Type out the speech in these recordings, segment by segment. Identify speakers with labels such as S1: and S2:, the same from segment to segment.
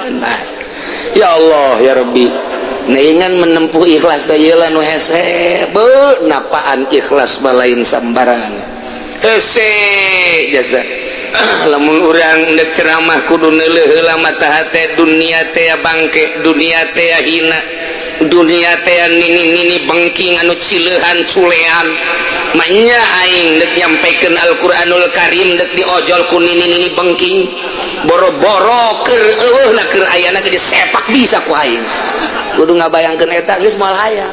S1: Sorangan mah. Ya Allah ya Rabbi. Nah, menempuh ikhlas teh ieu nu hese beuh, napaan ikhlas mah lain sambarangan, hese jasa. Lamun urang ndek ceramah kudu neuleuh heula mata hate. Dunia teh bangke, dunia teh hina, dunia teh nini-nini bengking anu cileuhan culean. Maknya aing dek nyampaikan Al-Qur'anul Karim dek diojol ku nini-nini bengking, boro-boro keur eueuh na, keur ayana ge disepak bisa ku aing. Kudu ngabayangkeun eta, geus moal haya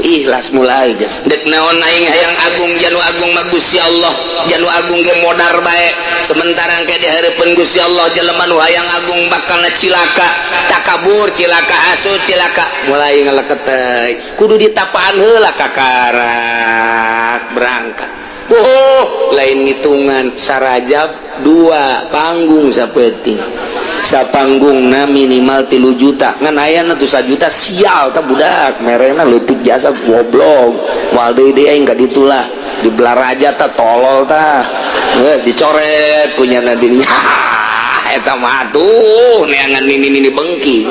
S1: ikhlas. Mulai geus dek naon aing hayang agung? Janu agung mah Gusti Allah, janu agung ge modar bae. Sementara ke di hareupeun Gusti Allah, jelema nu hayang agung bakal cilaka, takabur cilaka, hasud cilaka. Mulai ngaleket, kudu ditapaan heula, kakarak berangkat. Oh, lain ngitungan. Sarajab dua panggung sapeting, sapanggungna minimal 3 juta, ngan ayana tuh 1 juta. Sial tak budak merena leutik jasa, goblok. Moal deui deui aing ka ditulah di Balaraja ta, tolol ta. Geus dicoret punya dirinya eta mah tuh neangan nini nini bengki.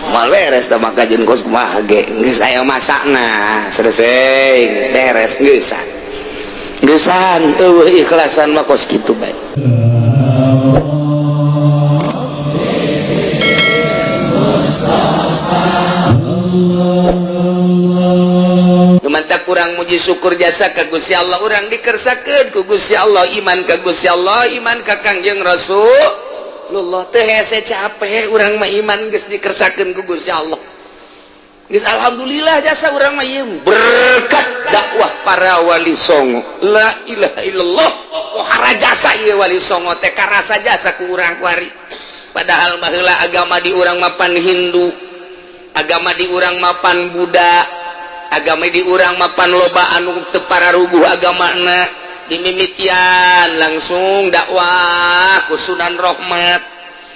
S1: Moal beres tah, maka jeung kos kumaha ge geus aya masakna, selesai, geus beres, geusan geusan. Eueuh ikhlasan mah kos kitu bae. Mantap, kurang muji syukur jasa ka Gusti Allah. Urang dikersakeun ku Gusti Allah iman ka Gusti Allah, iman ka Kangjeng Rasulullah. Teu hese capek urang mah, iman geus dikersakeun ku Gusti Allah. Geus alhamdulillah jasa urang mah ieu berkat dakwah para wali songo. La ilaha illallah, pohara jasa ieu wali songo teh, karasa jasa ku urang kuari. Padahal baheula agama di urang mapan Hindu, agama di urang mapan Buddha, agama di urang mapan loba anu teu pararuguh agamana. Dimimitian langsung dakwah ku Sunan Rohmat,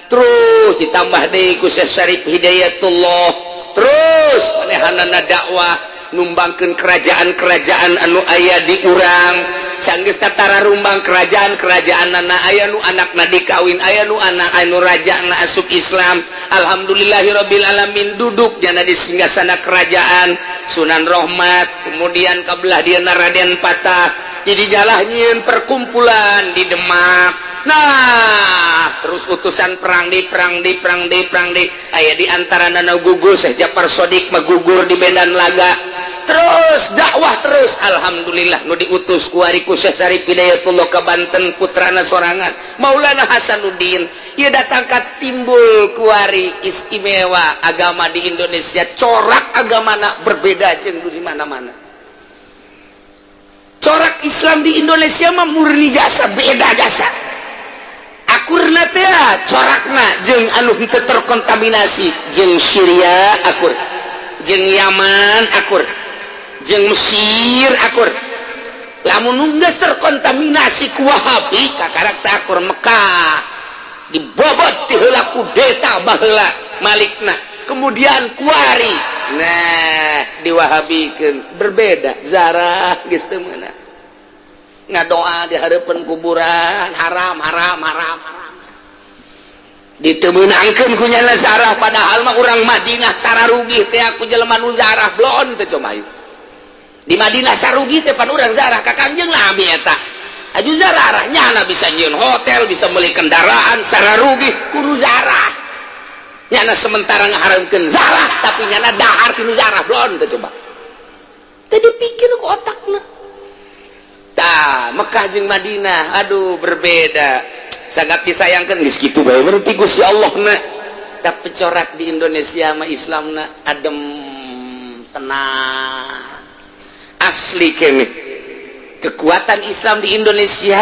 S1: terus ditambah deui ku Syekh Syarif Hidayatullah, terus manehanana dakwah numbangkeun kerajaan-kerajaan anu aya di urang. Sanggeus tatara rumbang kerajaan-kerajaan nana, aya nu anakna dikawin, aya nu anak anu raja na asup Islam. Alhamdulillahirabbil alamin, duduk jana di singgasana kerajaan Sunan Rohmat. Kemudian kabelah dia Raden Patah, jadi jalah nyieun perkumpulan di Demak. Nah, terus utusan perang di perang di perang di perang di aya di antara nana gugur. Syekh Japar Sodik gugur di medan laga. Terus dakwah terus, alhamdulillah nu diutus kuari ku Syekh Syarif Hidayatullah ke Banten putrana sorangan, Maulana Hasanuddin. Ia datang ke timbul kuari istimewa agama di Indonesia. Corak agamana berbeda jeung di mana-mana. Corak Islam di Indonesia mah murni jasa, beda jasa, akurna teh corakna jeung anu henteu terkontaminasi. Jeung Syria akur, jeung Yaman akur, jeung Mesir akur. Lamun geus terkontaminasi ku Wahabi, kakarak teh akur. Mekah dibobot ti heula kudeta baheula Malikna, kemudian kuari nah diwahabikeun, berbeda. Zarah geus teu meunang, ngadoa di hareupeun kuburan haram haram haram haram, ditemenangkeun ku nyana zarah. Padahal mah urang Madinah sararugih teh aku jelema nu zarah blon teh. Coba yuk di Madinah sarugi teh pan urang zarah ka Kangjeng Nabi eta aju zarah, nyana bisa nyieun hotel, bisa beli kendaraan, sararugi kudu zarah. Nyana sementara ngaharamkeun zarah, tapi nyana dahar tinu zarah blon teh. Coba teh dipikir ku otakna tah. Mekah jeung Madinah, aduh, berbeda, sangat disayangkan. Geus kitu bae berarti Gusti Allah na. Tapi corak di Indonesia mah Islamna adem, tenang, asli kene. Kekuatan Islam di Indonesia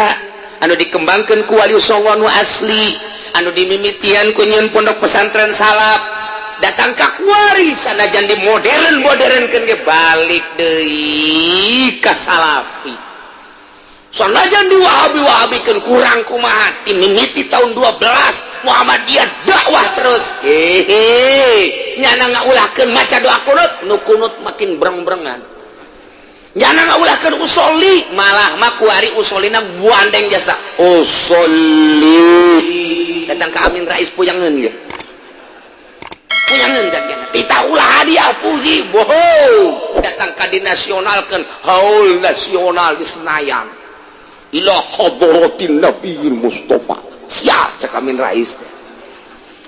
S1: anu dikembangkan ku Wali Songo nu asli, anu dimimitian ku nyieun pondok pesantren salaf, datang ka kuari sanajan di modern modern kan ge balik deui ka salafi. Sanajan di Wahabi Wahabikeun kurang kumaha, dimimiti tahun 12 Muhammadiyah dakwah terus, hehe, nyana ngaulahkeun maca doa kunut, nu kunut makin breng-brengan. Nyana ngaulahkeun usoli, malah mah kuari usolina buandeng jasa usoli. Datang ke Amin Rais puyangeun ge. Puyangeun cak tita ulah hadiah puji bohong. Datang ka dinasionalkeun haul nasional di Senayan. Ila hadratin Nabiyil Mustafa. Siap cak Amin Rais teh.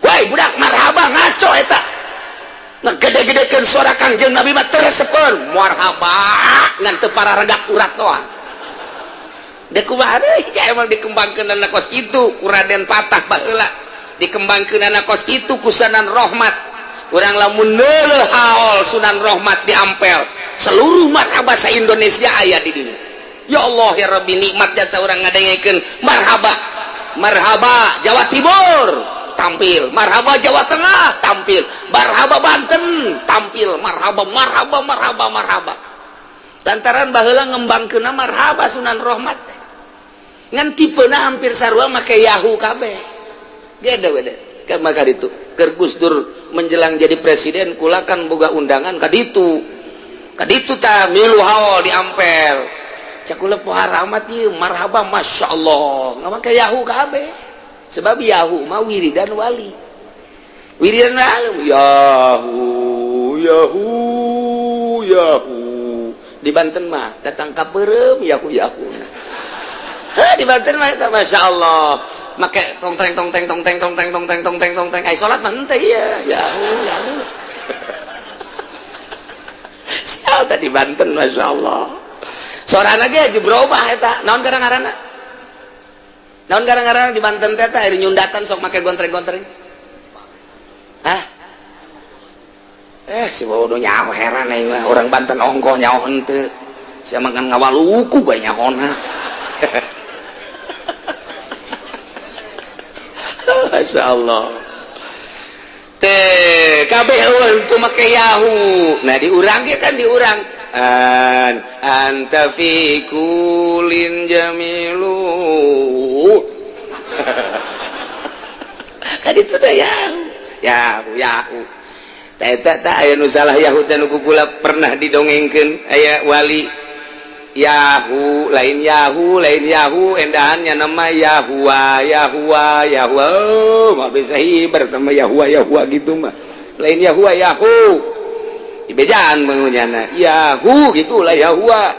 S1: Woi budak marhaba ngaco eta. Ngegede-gedekeun suara Kangjeng Nabi mah teresepeun marhaba ngan teu pararegak urat doang. Dek kumaha deui emang dikembangkeun kos kitu ku Raden Patah baheula. Dikembangkeun kos kitu ku Sunan Rohmat. Urang lamun neuleuh haul Sunan Rohmat di Ampel, seluruh marhaba sa Indonesia aya di dieu. Ya Allah ya Rabbi, nikmat jasa urang ngadengekeun marhaba. Marhaba Jawa Timur tampil, marhaba Jawa Tengah tampil, marhaba Banten tampil, marhaba marhaba marhaba marhaba. Lantaran baheula ngembangkeun marhaba Sunan Rohmat teh. Ngan tipena hampir sarua make Yahoo kabeh. Beda beda. Maka ditu keur Gus Dur menjelang jadi presiden kula kan boga undangan ka ditu. Ka ditu tah milu haul di Ampel. Cak kula pohara amat ieu marhaba masyaallah. Ngamake Yahoo kabeh. Sebab Yahoo mah wiridan wali. Wiridan wali Yahoo Yahoo Yahoo. Di Banten mah datang ka peureum Yahoo Yahoo. Heh, di Banten mah eta masyaallah. Make tong teng tong teng tong teng tong teng tong teng tong teng tong teng. Ai salat mah henteu ieu. Yahoo Yahoo. Sial tadi Banten masyaallah. Sorana ge aja berubah eta. Naon gara-garana? Naon gara-garana di Banten teh teh air nyundatan sok make gontreng-gontreng. Hah? Si bodoh nyaho heran aing mah orang Banten ongkoh nyaho henteu. Sia makan ngawaluku bae nyahona. Masya Allah. Teh kabeh eueuh teu make Yahoo. Nah diurang ge kan diurang. An anta fi kulin jamilu. Kan itu dah Yahoo. Yahoo Yahoo. Teh eta tah aya nu salah Yahoo teh nu kula pernah didongengkeun aya wali Yahoo lain Yahoo lain Yahoo endahannya nama Yahua Yahua Yahua. Oh, mah bisa hiber sama Yahua Yahua gitu mah lain Yahua Yahoo dibejaan bangunyana Yahoo gitulah Yahua.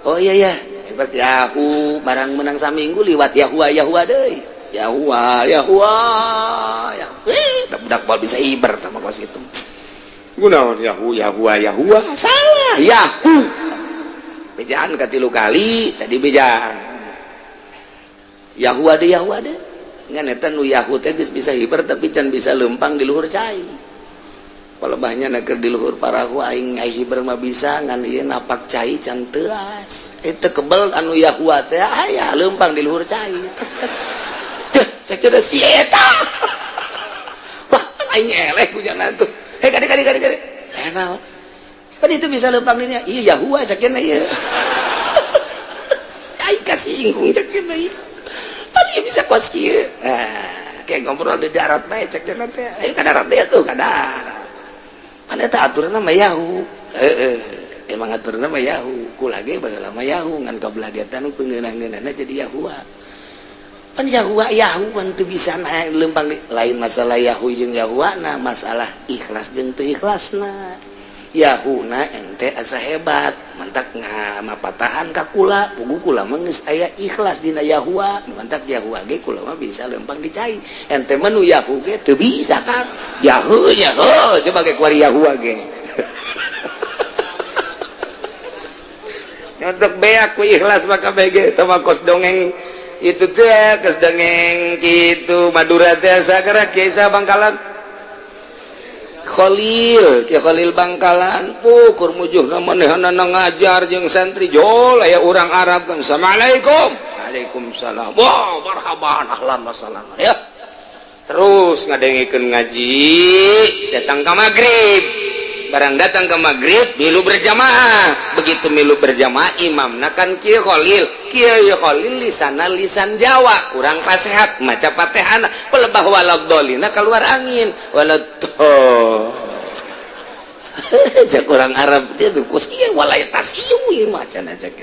S1: Oh iya ya hebat Yahoo barang menang saminggu liwat Yahua Yahua deui Yahua Yahua Yahoo. Budak bal bisa hiber sama kos itu gunaon Yahoo Yahua Yahua salah Yahoo bejaan katilu kali tadi bejaan Yahua deh Yahua deh ngan eta nu Yahoo teh geus bisa hiber tapi can bisa lempang di luhur cai. Palebahnya keur di luhur parahu aing ai hiber mah bisa ngan ieu napak cai can teuas. Eta kebel anu Yahua teh aya lempang di luhur cai. Teh cek teh si eta. Wah aing eleh kujana tuh. Hei kade kade kade kade. Naon? Kan itu bisa lempang dinya. Iya Yahua cek ieu. Aing kasinggung cek ieu. Pan ieu bisa kos kieu. Ah, kayak ngobrol di darat bae cek teh. Ayo ka darat deui tuh ka darat. Pan eta aturanna mah Yahoo. Heeh. Emang aturanna mah Yahoo. Kula ge baheula mah Yahoo ngan kabelah dia teh nu peungeunah-ngeunahna jadi Yahua. Pan Yahua Yahoo pan teu bisa naik lempang lain masalah Yahoo jeung Yahua na masalah ikhlas jeung teu ikhlasna. Yahoo na ente asa hebat mantak ngamapatahan ka kula pugu kula mah geus aya ikhlas dina Yahua mantak Yahua ge kula mah bisa lempang di cai ente mah nu Yahoo ge teu bisa kan Yahoo nya heuh coba ge kuari Yahua ge untuk beak ku ikhlas maka bege teh mah kos dongeng itu teh kos dongeng kitu Madura teh sagara Kiai Bangkalan Khalil Ki Khalil Bangkalan pukur mujuhna manehanana ngajar jeung santri jol aya urang Arab kan assalamualaikum waalaikumsalam wah marhaban ahlan wa sahlan ya terus ngadengikeun ngaji datang ka magrib barang datang ke magrib milu berjamaah begitu milu berjamaah imamna kan Ki Khalil Kiai Khalil lisana lisan Jawa kurang pasehat maca Fatihana pelebah waladhdallina keluar angin waladhdall cek urang Arab dia tuh kos ieu walaitas ieu macana cek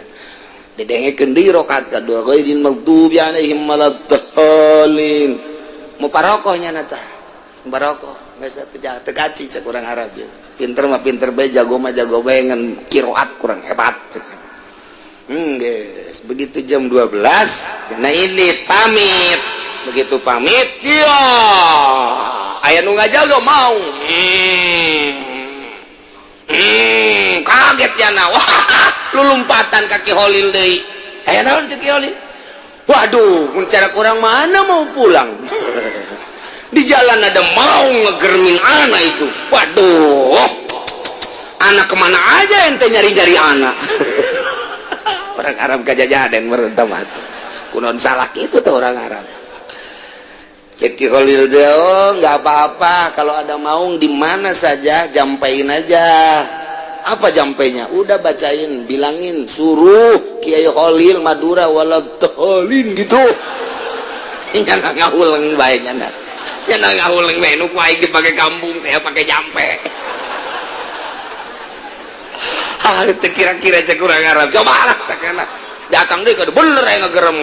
S1: didengekeun deui rakaat kadua ghairil maghdubi alaihim waladdallin. Muparokohnya nata muparokoh geus teu kaci cek urang Arab ya. Pinter mah pinter bae, jago mah jago bae, ngan kiroat kurang hebat cek. Guys, begitu jam 12 nah ini pamit. Begitu pamit, ya aya nu ngajaga mau. Kaget jana. Wah, lu lompatan kaki Holil deui. Aya naon cek Holil? Waduh, mun cara kurang mana mau pulang. Di jalan ada mau ngegermin anak itu. Waduh, anak kemana aja ente nyari-nyari anak. Orang Arab kajajaden merentah matu. Kunon salah gitu tuh orang Arab. Cek Ki Khalil deh, oh nggak apa-apa kalau ada maung di mana saja jampain aja. Apa jampainya? Udah bacain, bilangin, suruh Kiai Khalil Madura waladhalin gitu. Nyana ngahuleng bae nyana. Nyana ngahuleng bae nu ku aing pakai kampung teh pakai jampe. Harus kira-kira cek urang Arab. Coba lah cek enak. Datang deh kada bener aya ngegerem.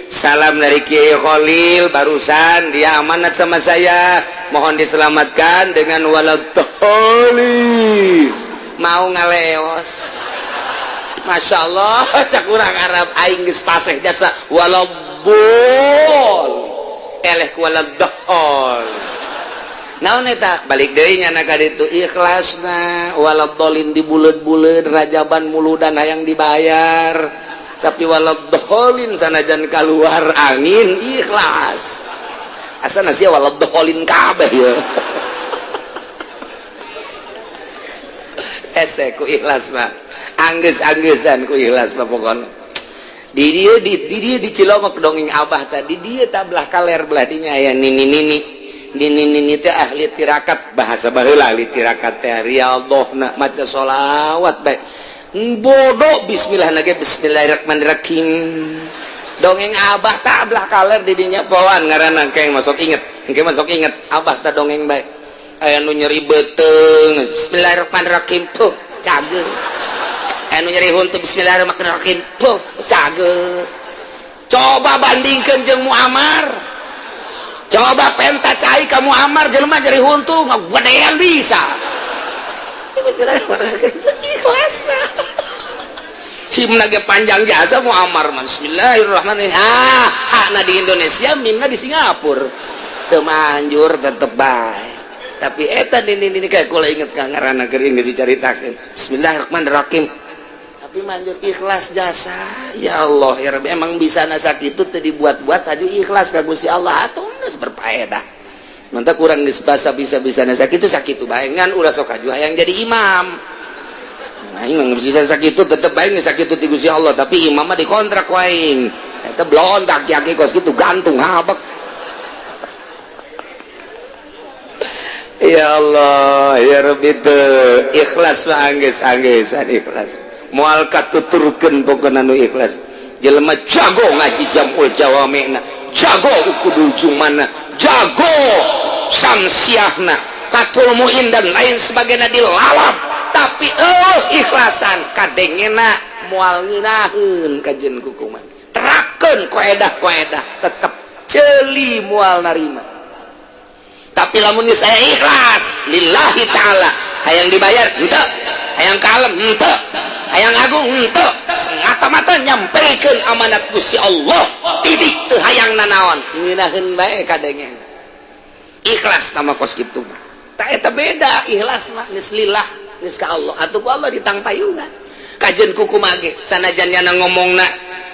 S1: Salam dari Kiai Khalil, barusan dia amanat sama saya, mohon diselamatkan dengan waladhalin. Mau ngaleos. Masya Allah, cak urang Arab aing geus paseh jasa waladhol. Eleh ku waladhol. Naon eta? Balik deui nyana ka ditu ikhlasna waladhalin dibuleud-buleud rajaban muludan hayang dibayar. Tapi waladhalin sanajan keluar angin ikhlas. Asana sia waladhalin kabeh ya. Hese ku ikhlas mah. Anggeus-anggesan ku ikhlas mah pokona. Di dieu di Cilongok dongeng abah tadi dieu tah belah kaler belah dinya aya nini-nini. Nini-nini teh ahli tirakat, bahasa baheula ahli tirakat teh riyadhahna maca sholawat bae. Bodoh bismillah nage bismillahirrahmanirrahim. Dongeng abah tak belah kaler di dinya poan ngaranna engke masuk inget, engke masuk inget abah tak dongeng bae. Aya nu nyeri beuteung bismillahirrahmanirrahim tuh cager. Aya nu nyeri huntu bismillahirrahmanirrahim tuh cager. Coba bandingkeun jeung Muammar. Coba penta cai ka Muammar jelema nyeri huntu ngagedean bisa. Ikhlasna. Himna ge panjang jasa Muammar mah bismillahirrahmanirrahim. Ah, hakna di Indonesia, mimna di Singapura. Teu manjur tetep bae. Tapi eta nini kayak kula inget ka ngaranna keur geus dicaritakeun. Bismillahirrahmanirrahim. Tapi manjur ikhlas jasa. Ya Allah ya Rabbi, emang bisa nasak itu teu dibuat-buat aju ikhlas ka Gusti Allah atuh geus berfaedah. Mantap kurang geus basa bisa-bisa nasak itu sakitu bae ngan ulah sok aju hayang jadi imam. Nah, imam bisa sakitu tetep bae geus sakitu ti Gusti Allah, tapi imam mah dikontrak ku aing. Eta blontak aki kos kitu gantung habek. Ya Allah, ya Rabbi teu ikhlas mah anggeus-anggesan ikhlas. Moal katuturkeun pokona nu ikhlas. Jelema jago ngaji jamul jawamina, jago kudu ujung mana, jago samsiahna, Fathul Muin dan lain sebagainya dilalap, tapi ikhlasan kadengena moal ngeunaheun kajen kukuman. Terakeun koedah-koedah tetep ceuli moal narima. Tapi lamun saya ikhlas lillahi ta'ala, hayang dibayar henteu, hayang kalem henteu, hayang agung henteu, semata-mata nyampeikeun amanat Gusti Allah, titik teu hayang nanaon, ngeunaheun bae kadengena. Ikhlas sama kos kitu mah. Tak eta beda ikhlas mah geus lillah, geus ka Allah. Atuh ku Allah ditangtayungan. Kajen kukumaha ge sanajan nyana ngomongna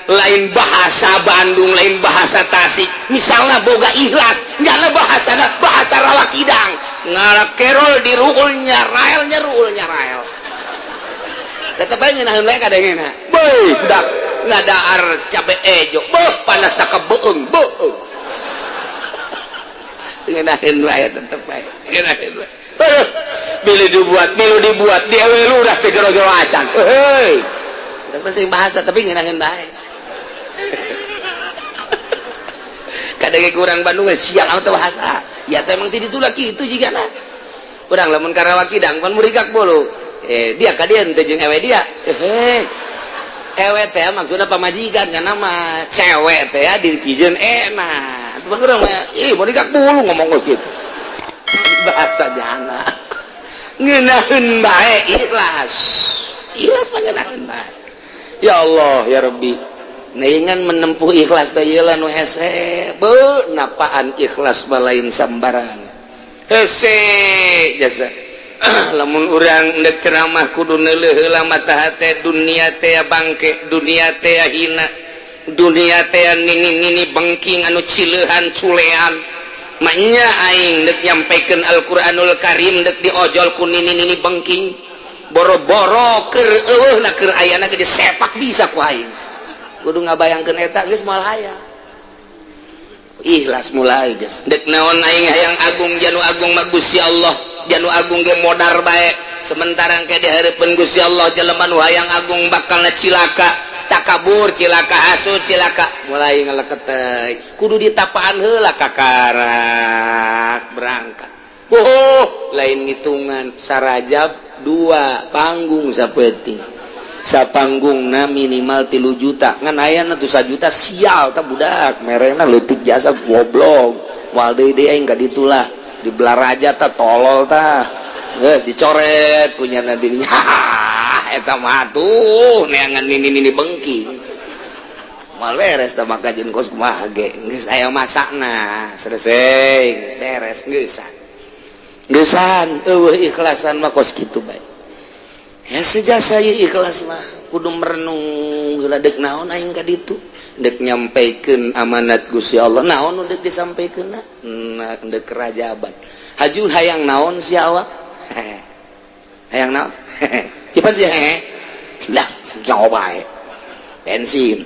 S1: lain bahasa Bandung, lain bahasa Tasik, misalnya boga ikhlas nyala bahasana bahasa Rawakidang, ngarakerol di ruulnya raelnya ruulnya rael, tetep aja ngeunaheun bae kadengena. Beuh budak ngadahar cabe ejo, beuh panas tak kebeung beuh, ngeunaheun bae tetep bae ngeunaheun bae. Milu dibuat di ewe lurah teh jero-jero acan. Heuy budak teh bahasa tapi ngeunaheun bae. Kadang kurang Bandung siang atau bahasa ya teh emang tidak lagi itu jigana urang lamun Karawakidang pan murigak bolu dia ka dia teh jeung ewe dia ewe teh maksudna pamajikan kana mah cewek teh dipijeun enak Cuman urang mah ih mau dikak bulu ngomong geus kitu. Bahasa jana. Ngeunaheun bae ikhlas. Ikhlas mah ngeunaheun bae. Ya Allah ya Rabbi. Neingan menempuh ikhlas teh ieu lah nu hese. Beuh napaan ikhlas mah lain sambarangan. Hese jasa. Lamun urang ndek ceramah kudu neuleuh heula mata hate, dunia teh bangke, dunia teh hina, dunia teh nini-nini bengking anu cileuhan culean. Maknya aing dek nyampaikan Al-Qur'anul Karim dek diojol ku nini-nini bengking, boro-boro keur eueuh na, keur ayana ge disepak bisa ku aing. Kudu ngabayangkeun eta geus moal aya ikhlas. Mulai geus dek naon aing hayang agung, janu agung mah Gusti Allah, janu agung ge modar bae. Sementara ke di hareupeun Gusti Allah, jelema nu hayang agung bakal cilaka, takabur cilaka, hasud cilaka. Mulai ngaleket, kudu ditapaan heula, kakarak berangkat. Oh, lain ngitungan. Sarajab dua panggung sapeting, sapanggungna minimal 3 juta, ngan ayana tuh 1 juta. Sial tak budak merena leutik jasa goblok. Moal deui deui aing ka ditu lah, di Balaraja ta, tolol ta. Geus dicoret punya dirinya eta mah tuh neangan nini nini bengking. Moal beres ta maka jeung kos kumaha ge geus aya masakna selesai, geus beres, geusan geusan. Eueuh ikhlasan mah kos kitu bae. Hese jasa ieu ikhlas mah kudu merenung heula, deuk naon aing ka ditu, dek nyampaikan amanat Gusti Allah. Naon nu dek disampaikan? Nah, dek kerajaban haju hayang naon si awak, hayang naon cepat sih hehe lah jawab bae bensin.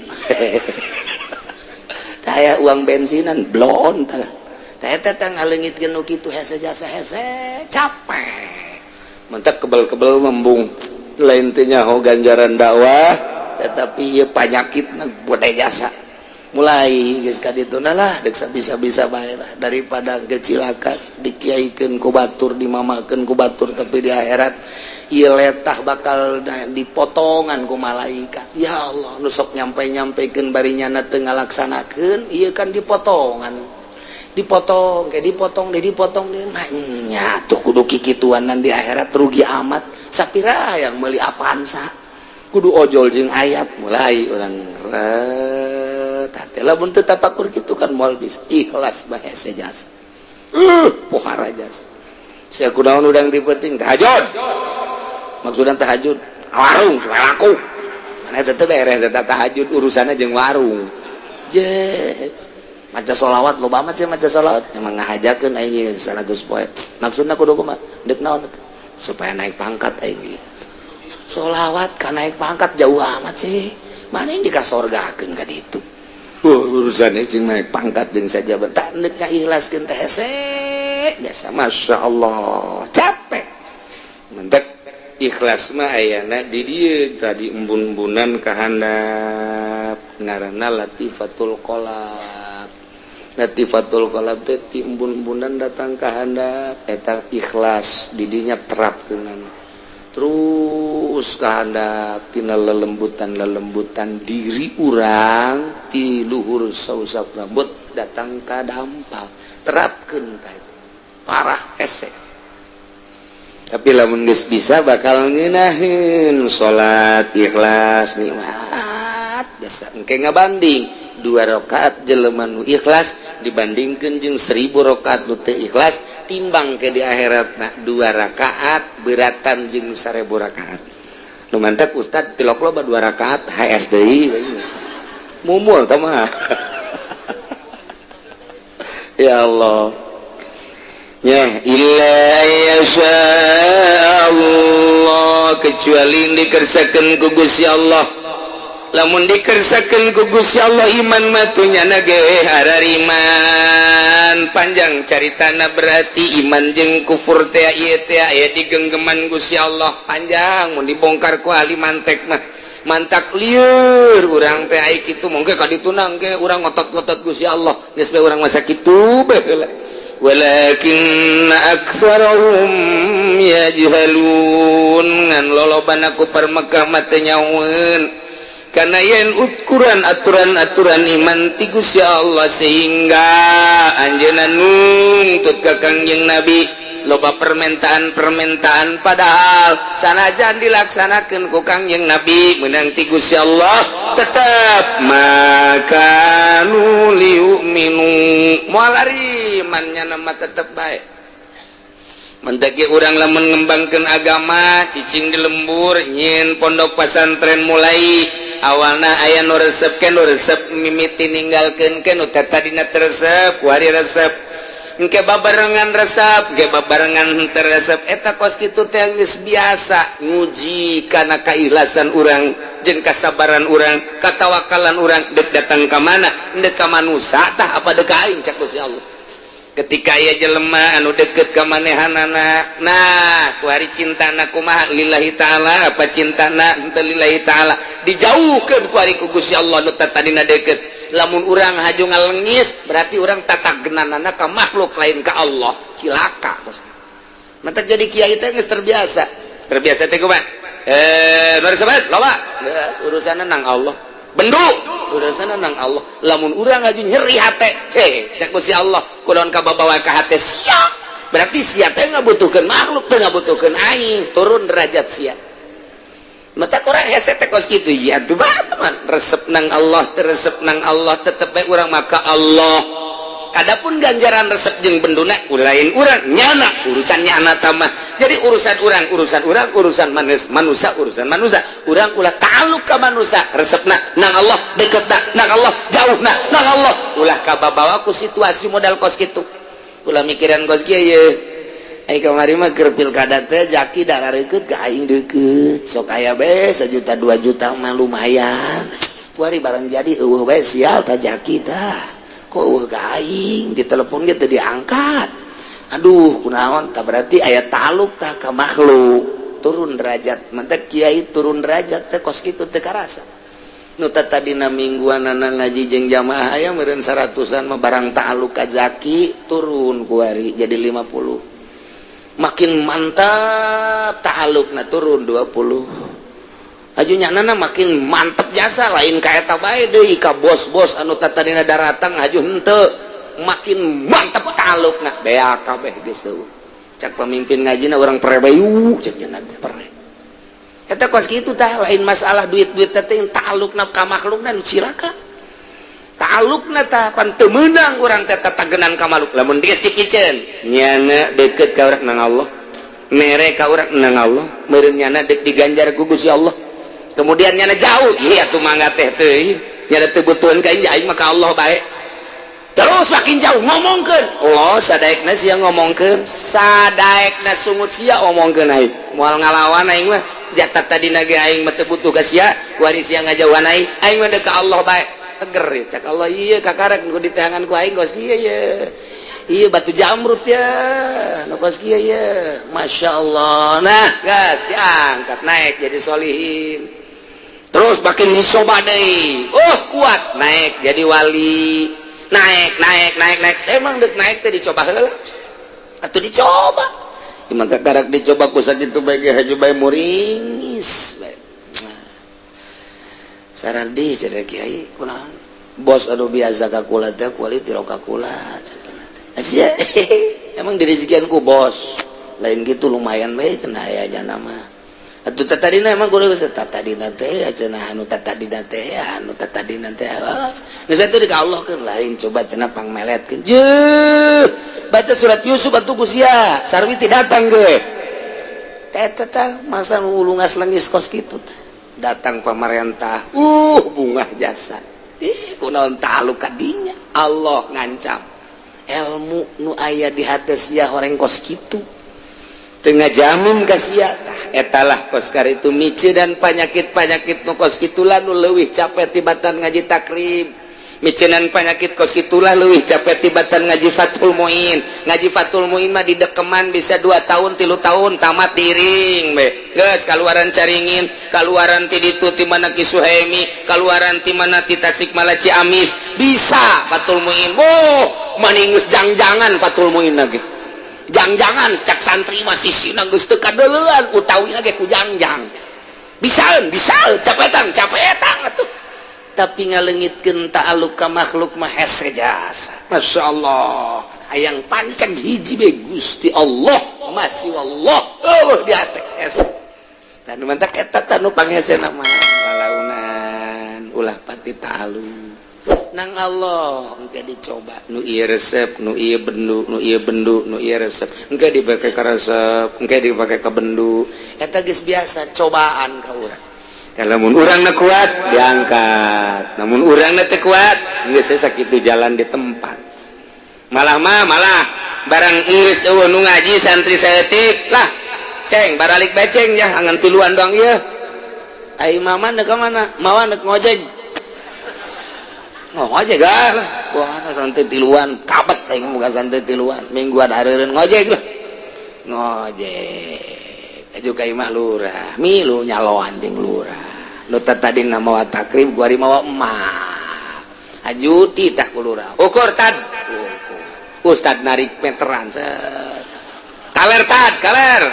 S1: Daya uang bensinan blon tah teh teh ngaleungitkeun nu kitu. Hese jasa, hese capek mentek kebel-kebel membung. Lain teh nyaho ganjaran dakwah, tetapi ieu panyakit na jasa. Mulai geus ka ditu lah, dek bisa-bisa bae lah, daripada kecilaka dikiaikeun ku batur, dimamakeun ku batur, tapi di akhirat ieu letah bakal dipotongan ku malaikat. Ya Allah, nu sok nyampe-nyampekeun bari nyana teu ngalaksanakeun ieu kan dipotongan, dipotong kayak dipotong deh, dipotong deh. Maknya tuh kudu kikituanan, di akhirat rugi amat. Sapira yang meuli Avanza kudu ojol jeung ayat. Mulai orang lamun teu tapakur kitu kan moal bisa ikhlas. Mah hese jasa, pohara jasa. Sia kunaon udang di penting tahajud? Maksudna tahajud warung supaya laku. Mana tetep beres eta tahajud urusannya jeung warung. Je maca sholawat loba amat sih, maca sholawat emang ngahajakeun aing 100 poe. Maksudna kudu kumaha, deuk naon? Supaya naik pangkat aing gitu. Sholawat ka naik pangkat jauh amat sih. Mana yang dikasorgakeun ka ditu? Urusannya jeung naik pangkat jeung saja tak deuk ngaikhlaskeun teh hese jasa. Masya Allah, capek mentek. Ikhlas mah ayana di dieu tadi, embun-embunan kahandap, ngaranna latifatul qalab. Latifatul qalab teh ti embun-embunan datang kahandap, eta ikhlas didinya terapkeun terus kehandap tina lelembutan lelembutan diri urang, ti luhur sausap rambut datang ka dampal. Terapkeun tah itu parah hese. Tapi lamun geus bisa bakal ngeunaheun salat ikhlas, nikmat jasa. Engke ngabanding dua rakaat jelema nu ikhlas dibandingkeun jeung 1000 rakaat nu teu ikhlas, timbang ke di akhirat nah dua rakaat beratan jeung 1000 rakaat. Nu mantak ustad tilok loba dua rakaat HS deui mumul tah mah. Ya Allah ya, illa yasha Allah, kecuali dikersakeun ku Gusti Allah. Lamun dikersakeun ku Gusti Allah iman mah nyana ge harariman. Panjang caritana, berarti iman jeung kufur teh ieu teh aya di genggeman Gusti Allah. Panjang mun dibongkar ku ahli mantek mah, mantak lieur urang teh. Ai kitu mungkin ka ditu nang ge urang ngotot-ngotot Gusti Allah, geus bae urang masa kitu bae heula. Walakin aktsarahum yajhalun, ngan lolobana kufar Mekah mah teu nyahoeun. Karena yen ukuran aturan-aturan iman ti Gusti Allah, sehingga anjeunna nungtut ka Kangjeng Nabi loba permintaan-permintaan, padahal sanajan dilaksanakan ku Kangjeng Nabi menang ti Gusti Allah tetap ma kanu liyu'minu, moal ari imannya nama tetep baik. Mentagi urang lamun ngembangkan agama, cicing di lembur, nyieun pondok pesantren, mulai awalna aya nu resep ke nu resep, mimiti ninggalkeun ke nu tadina teu resep, kuari resep, engke babarengan resep ge babarengan teu resep. Eta kos kitu teh geus biasa, nguji kana keikhlasan urang jeung kasabaran urang, katawakalan urang. Dek datang ka mana? Dek ka manusa tah apa dek ka aing? Cak Gusti Allah. Ketika aya jelema anu deket ka manehanana, nah, kuari cintana kumaha? Lillahi ta'ala apa cintana henteu lillahi ta'ala? Dijauhkeun kuari ku Gusti Allah nu tadina deket. Lamun urang haju ngalengis, berarti urang tatagenanana ka makhluk, lain ka Allah. Cilaka kos. Mata jadi kiai teh geus terbiasa. Terbiasa teh kumaha? Baru sobat loba urusanna nang Allah, bendu urusanna nang Allah. Lamun urang haju nyeri hate, cek cek Gusti Allah, kunaon kababawa ka hate sia? Berarti sia teh ngabutuhkeun makhluk, teh ngabutuhkeun aing. Turun derajat sia. Mata kurang hese teh kos kitu ya tuh teman. Resep nang Allah, resep nang Allah, tetep bae urang maka Allah. Adapun ganjaran resep jeung benduna lain urang, nyana urusan nyana tamah. Jadi urusan urang urusan urang, urusan manusia manusia urusan manusia. Urang ulah ta'aluk ka manusia. Resepna nang Allah, deketna nang Allah, jauhna nang Allah. Ulah kababawa ku situasi modal kos kitu. Ulah mikiran kos kieu ye. Ai kamari mah keur pilkada teh jaki darah deket ka aing, deket sok aya be 1 juta 2 juta mah lumayan. Kuari barang jadi euweuh bae. Sial ta jaki tah, kok euweuh ka aing, ditelepon ge teu diangkat. Aduh, kunaon tah? Berarti aya taluk tah ka makhluk. Turun derajat. Mantak kiai turun derajat teh kos kitu, teu karasa. Nu tadina mingguan ngaji jeung jamaah aya meureun seratusan mah, barang ta'aluk ka zaki turun kuari jadi 50. Makin mantap ta'alukna, turun 20. Aju nyanana makin mantep jasa, lain ka eta bae deui, ka bos-bos anu tadina daratang aju henteu. Makin mantep ta'alukna, beak kabeh geus eueuh. Cak pemimpin ngajina, urang prebayu, cek nya teh pere. Eta kos kitu tah, lain masalah duit-duit teh, ta'alukna ka makhlukna nu cilaka. Ta'alukna tah pan teu meunang urang teh tatagenan ka makhluk. Lamun geus dipiceun, nyana deket ka urang nang Allah, mere ka urang nang Allah, meureun nyana dek diganjar ku Gusti Allah. Kemudian nyana jauh, iya tuh mangga teh teh nyana teu butuhan ka aing mah, ka Allah bae. Terus makin jauh, ngomongkeun Allah sadaekna sia, ngomongkeun sadaekna sungut sia, omongkeun aing moal ngalawan. Aing mah jatah tadina ge aing mah teu butuh ka sia, kuari sia ngajauhan aing, aing mah ka Allah bae. Teger ya, cak Allah, iya kakarek nu diteangan ku aing kos kieu ye, iya batu jamrut ya nu kos kieu ye. Masya Allah. Nah, gas diangkat naik jadi solihin. Terus makin dicoba deui, oh, kuat, naik jadi wali. Naik, naik, naik, naik. Emang dek naik teh dicoba heula atau dicoba? Maka karak dicoba ku sakitu bae ge haju bae muringis bae. Saradi cenah kiai, kunaon bos anu biasa ka kula teh kuali tiro ka kula cenah? Emang direzekian ku bos lain gitu, lumayan bae cenah aya jana mah. Atuh tatadina emang kudu geus tatadina teh cenah, anu tatadina teh, anu tatadina teh geus bae di ka Allah keun. Lain coba cenah pangmeletkeun. Jeuh, baca surat Yusuf atuh ku sia sarwiti datang ge teh teh masa nu lungas lengis kos kitu teh. Datang pemerintah, bungah jasa. Ih, kunaon ta'aluk kadinya? Allah ngancam ilmu nu aya di hati sia horeng kos kitu tengah jamin ka sia. Tah, etalah kos itu mice dan penyakit-penyakit nu kos kitulah nu leuwih capek tibatan ngaji Takrib. Micenan penyakit kos kitulah leuwih capek tibatan ngaji Fathul Muin. Ngaji Fathul Muin mah di dekeman bisa 2 tahun, 3 tahun tamat diring be. Geus kaluaran Caringin, kaluaran ti ditu, ti mana Ki Suhaimi, kaluaran ti mana, ti Tasikmalaya, Ciamis, bisa Fathul Muin. Oh, maningus jang-jangan Fathul Muin lagi jang-jangan. Cak santri masih sina geus teu kadeuleuan utawi lagi ku jang-jang. Bisaeun, bisa capetan, capetan atuh. Tapi ngalengitkeun ta'alluq ka makhluk mah hese jasa. Masya Allah, hayang panceg hiji be Gusti Allah, masih Allah. Oh, di hate hese. Dan mantak eta tanu panghesena mah lalaunan ulah pati ta'alluq nang Allah. Engke dicoba nu ieu resep, nu ieu bendu, nu ieu bendu, nu ieu resep, engke dipake ka resep, engke dipake ka bendu. Eta geus biasa cobaan ka urang. Lamun urangna kuat, diangkat. Namun urangna teu kuat, geus sakitu jalan di tempat. Malah mah malah barang geus euweuh nu ngaji, santri saeutik lah, ceng baralik beceng ya, angan tiluan doang ieu. Ai mama deuk ka mana? Mawa deuk ngojek. Oh, ngojek lah. Wah, santri tiluan kabet aing boga santri tiluan mingguan hareureun ngojek lah. Ngojek aju ka imah lurah, milu nyaloan jeung lurah nu tadi mawa takrib, gua mawa emak. Aju titah ku lurah, ukur tad, ukur. Ustad narik meteran, set. Kaler tad, kaler,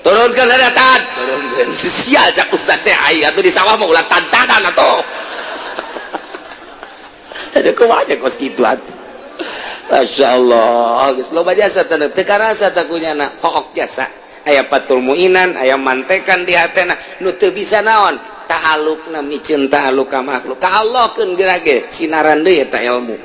S1: turunkan ada tad, turunkan. Sia, cak ustad teh, ai atuh di sawah mah ulah tantangan atuh. Ada kumaha kos kitu atuh. Masya Allah, geus loba jasa teu teu karasa takunyana hook jasa. Aya fathul muinan, aya mantekan di hatena nu teu bisa naon ta'alluqna, miceun ta'alluq ka makhluk. Ka Allah keun geura ge sinaran deui eta ilmu.